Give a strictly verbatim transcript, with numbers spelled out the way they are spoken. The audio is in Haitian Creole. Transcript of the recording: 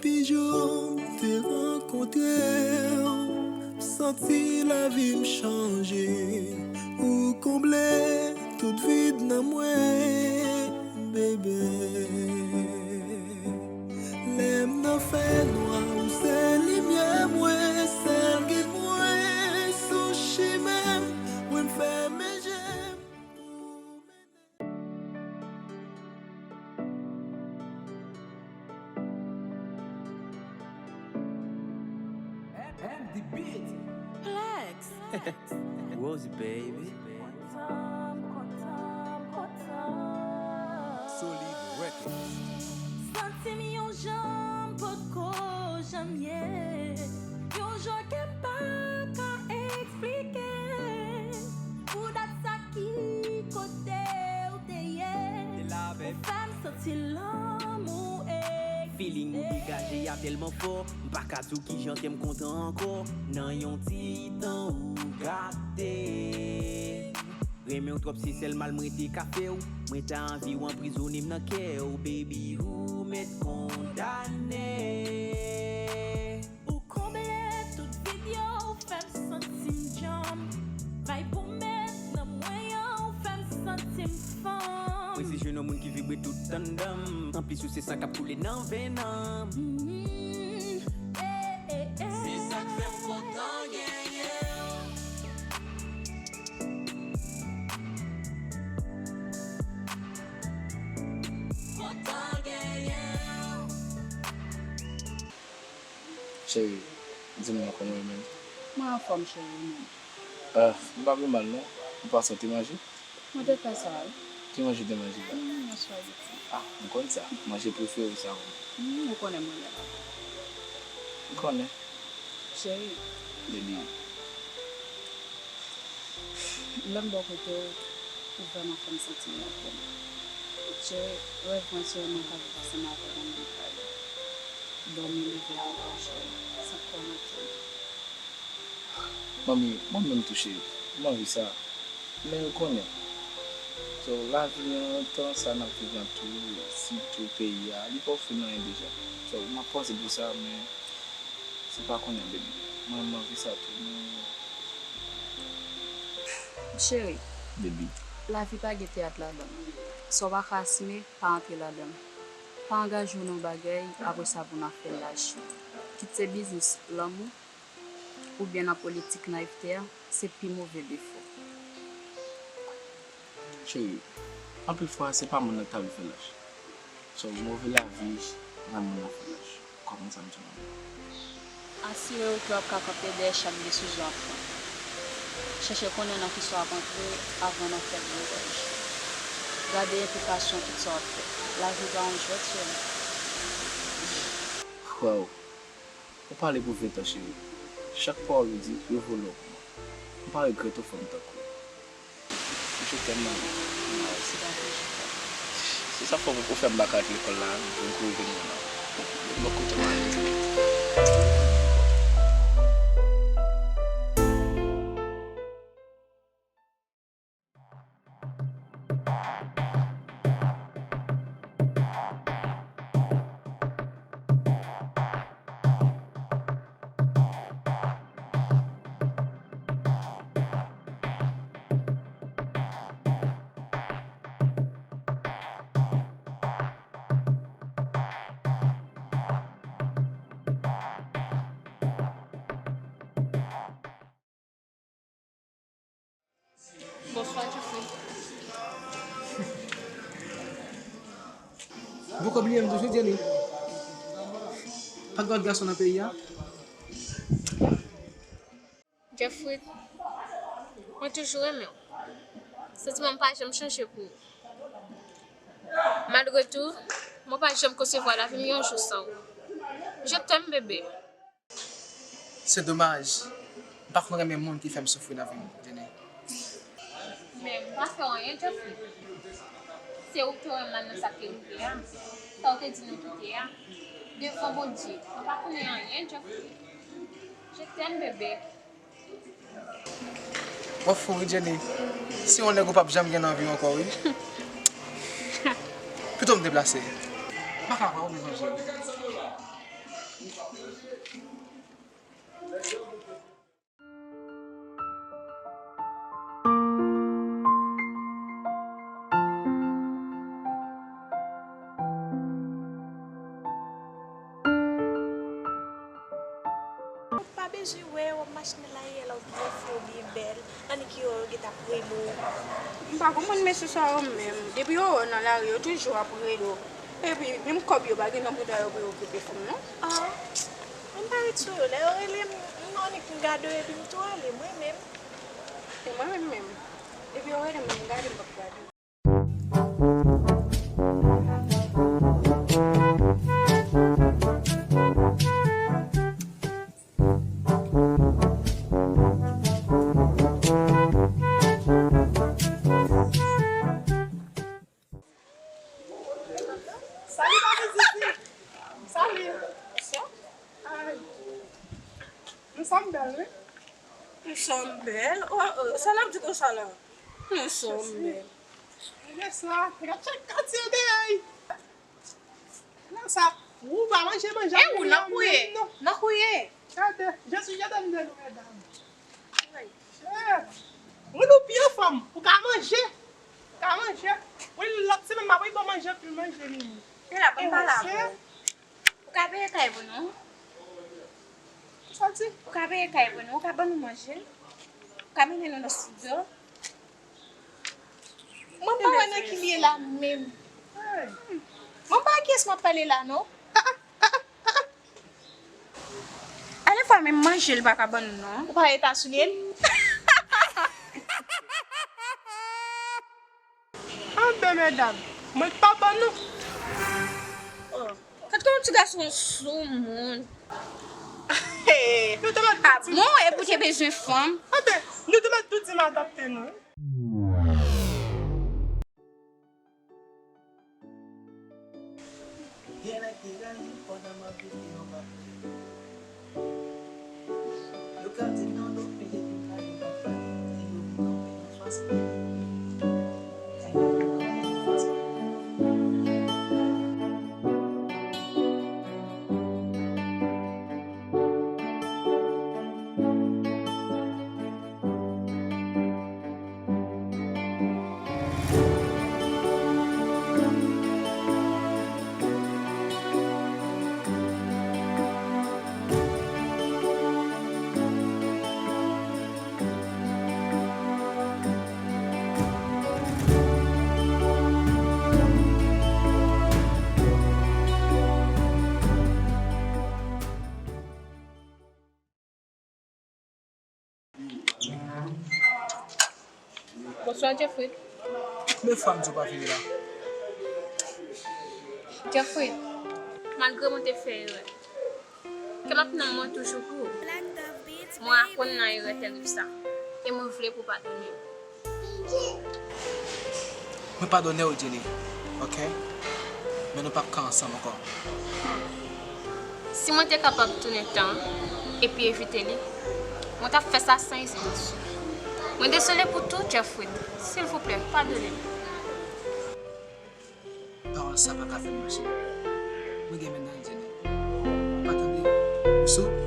Depi jou m te rankontre w, m santi lavi m chanje. Ou konble tout vid nan mwen, bebe. Lè m nan fènwa, ou se limyè mwen, sèl gid mwen sou chimen m. Mwen m fèmen je m pou mennen. Andy Beat. Plex. Rosie, baby. Solid Records. Santi m yon jan m potko janm ye. Yon jan ke m pa ka eksplike. Pou dat sa ki kote w te ye. Ou fè m santi lanmou egziste. Feeling ou degaje a tèlman fò, m pa ka di w kijan ke m kontan ankò. Nan yon ti tan ou gate. Renmen w twòp, se sèl mal mwen te ka fè w. Mwen ta anvi w anprizone m nan kè w, baby, ou mèt kondane. Ou konble tout vid yo, ou fè m santi m djanm. Vibe ou mèt nan mwen an, ou fè m santi m fanm. Mwen se jwenn yon moun ki vibre tout anndan m. Anplis, ou se san k ap koule nan venn an. Mm, eh, eh, eh. Se sa k fè m kontan genyen w. Kontan genyen w. Cheri, di m non, kòman w ye menm? Mwen anfòm, cheri, ou menm? Ah, m pa pi mal non. Ou pa sot te manje? Mwen te fè sa, wi. Ki manje w te manje la? Mm, yon spaghetti. Ah, m konn sa. Manje prefere w sa, wi. Mm, ou konnen mwen renmen. M konnen. Cheri. Baby. Lè m bò kote w, ou vrèman fè m santi m anfòm. Cheri, rèv mwen se mwen k ap viv ansanm avè w nan menm kay. Dòmi, leve ankò, cheri. Sa k fè w nan kè m. Manmi, mwen menm tou cheri, m anvi sa. Men ou konnen. So, lavi an, tan sa n ap viv lan tou, sitou peyi a, li pa ofri n anyen deja. So, m ap panse pou sa, men se pa kounye a, baby. Mwen, m anvi sa tou, men Cheri, baby, lavi pa gen teyat ladan l. Sa w pa ka asime, pa antre ladan l. Pa angaje w nan yon bagay, apre sa pou n ap fè l lache. Kit se biznis, lanmou, oubyen nan politik nayivte a, se pi move defo. Cheri, anpil fwa, se pa moun nan k ta vle fè lach. So, move lavi rann moun nan fè lach. Ou konprann sa m di w la? Asire w ke w ap ka kanpe dèyè chak desizyon w ap pran. Chèche konnen nan kisa w ap antre avan w nan fè gwo vwayaj. Gade enplikasyon tout sa w ap fè. Lavi pa yon jwèt, cheri. Waw! Ou pale pou ven tan, cheri. Chak pawòl ou di, yo vo lò pou mwen. M pa regrèt yon fanm tankou w. Je t'aime, maman. Mwen osi, pa fè jefò. Se sa k fè ou fè m pa ka ret lekòl la, pou m kouri vin wè w la. Bò kote w ale. Bonswa, Jeffrey. Ou poko bliye m toujou, Jenny? Pa gen lòt gason nan peyi a? Jeffrey, mwen toujou renmen w. Santiman m pa janm chanje pou ou. Malgre tou, mwen pa janm konsevwa lavi m yon jou san ou. Je t'aime, bebe. Se domaj. M pa konn renmen moun ki fè m soufri nan vi m, Jenny. Men m pa fè w anyen, Jeffrey. Se ou ki te wè m al nan sa k te rive a. Sa w te di nou kite a. Devan Bondye, m pa konnen anyen, Jeffrey. Je t'aime, bebe. W ap fou wi, Jenny. Si yon nèg ou p ap janm gen nan vi w ankò wi. Pito m deplase. M pa ka kwè w bezwen jere. Ou pa bezwen wè w ap mache nan lari a la, w byen fre, w byen bèl. Annik yo gentan ap rele w. M pa konprann mesye sa yo menm. Depi yo wè w nan lari, yo toujou ap rele w. Epi, menm kòb yo pa gen nan bouda yo pou yo okipe fanm, non. Ah, m pa ret sou yo. Lè yo rele m, m annik m gade w epi m tou ale, mwen menm. E mwen menm menm. Depi yo rele m, m gade, m p ap gade. Salut, papi Zizi. Salut. Ay. Nou sanm bèl, wi. Nou sanm bèl. Oh, oh, sa l ap di konsa la? Nou sanm bèl. Gade sa, gade chak katye de ay. Nan sa, ou pa manje, manje. E ou nan kouye? Nan kouye. Gade, je suis jeune de nou, medam. Wi, nou pi anfòm. Ou ka manje. Ou ka manje. Wi, lòt semèn, m ap ban manje, pi manje, mimi. E la, ban m pale avè w. Ou ka peye kay pou nou? Sa di? Ou ka peye kay pou nou, ou ka ban nou manje. Ou ka mennen nou nan estidyo. Mwen pa wè nan ki l ye la menm. Mwen pa wè kiyès m ap pale la, non. Ale fwa menm manje l pa ka ban nou, non. Ou pa wè eta soulye l? Anben, medam, mwen pa ban nou. Oh. Gad kòman ti gason soumoun. Hey, nou te mèt tou di. Ah bon, epi w te bezwen fanm? Anben, nou te mèt tou di m adopte nou. Gen nèg ki rayi pandan m ap vide yon bagay. Yo ka di m nan do pye epi m ka di yo pa pale, di yo vin kanpe yon fason. Di yo vin kanpe yon fason. Bonswa, Jeffrey. Konbyen fwa m di w pa vini la? Jeffrey, malgre mwen te fè erè, kè m ap nan men w toujou pou ou. Mwen aprann nan erè tèrib sa, e mwen vle pou w padone m. Mwen padone w, Jenny, oke? Men nou p ap ka ansanm ankò. Si mwen te kapab tounen tan an epi evite li, mwen t ap fè sa san ezitasyon. Mwen dezole pou tou, Jeffrey. Silvouplè, padone m. Pawòl sa pa ka fè m mache. Mwen gen mennaj, Jenny. Ou pa tande? Ou sou?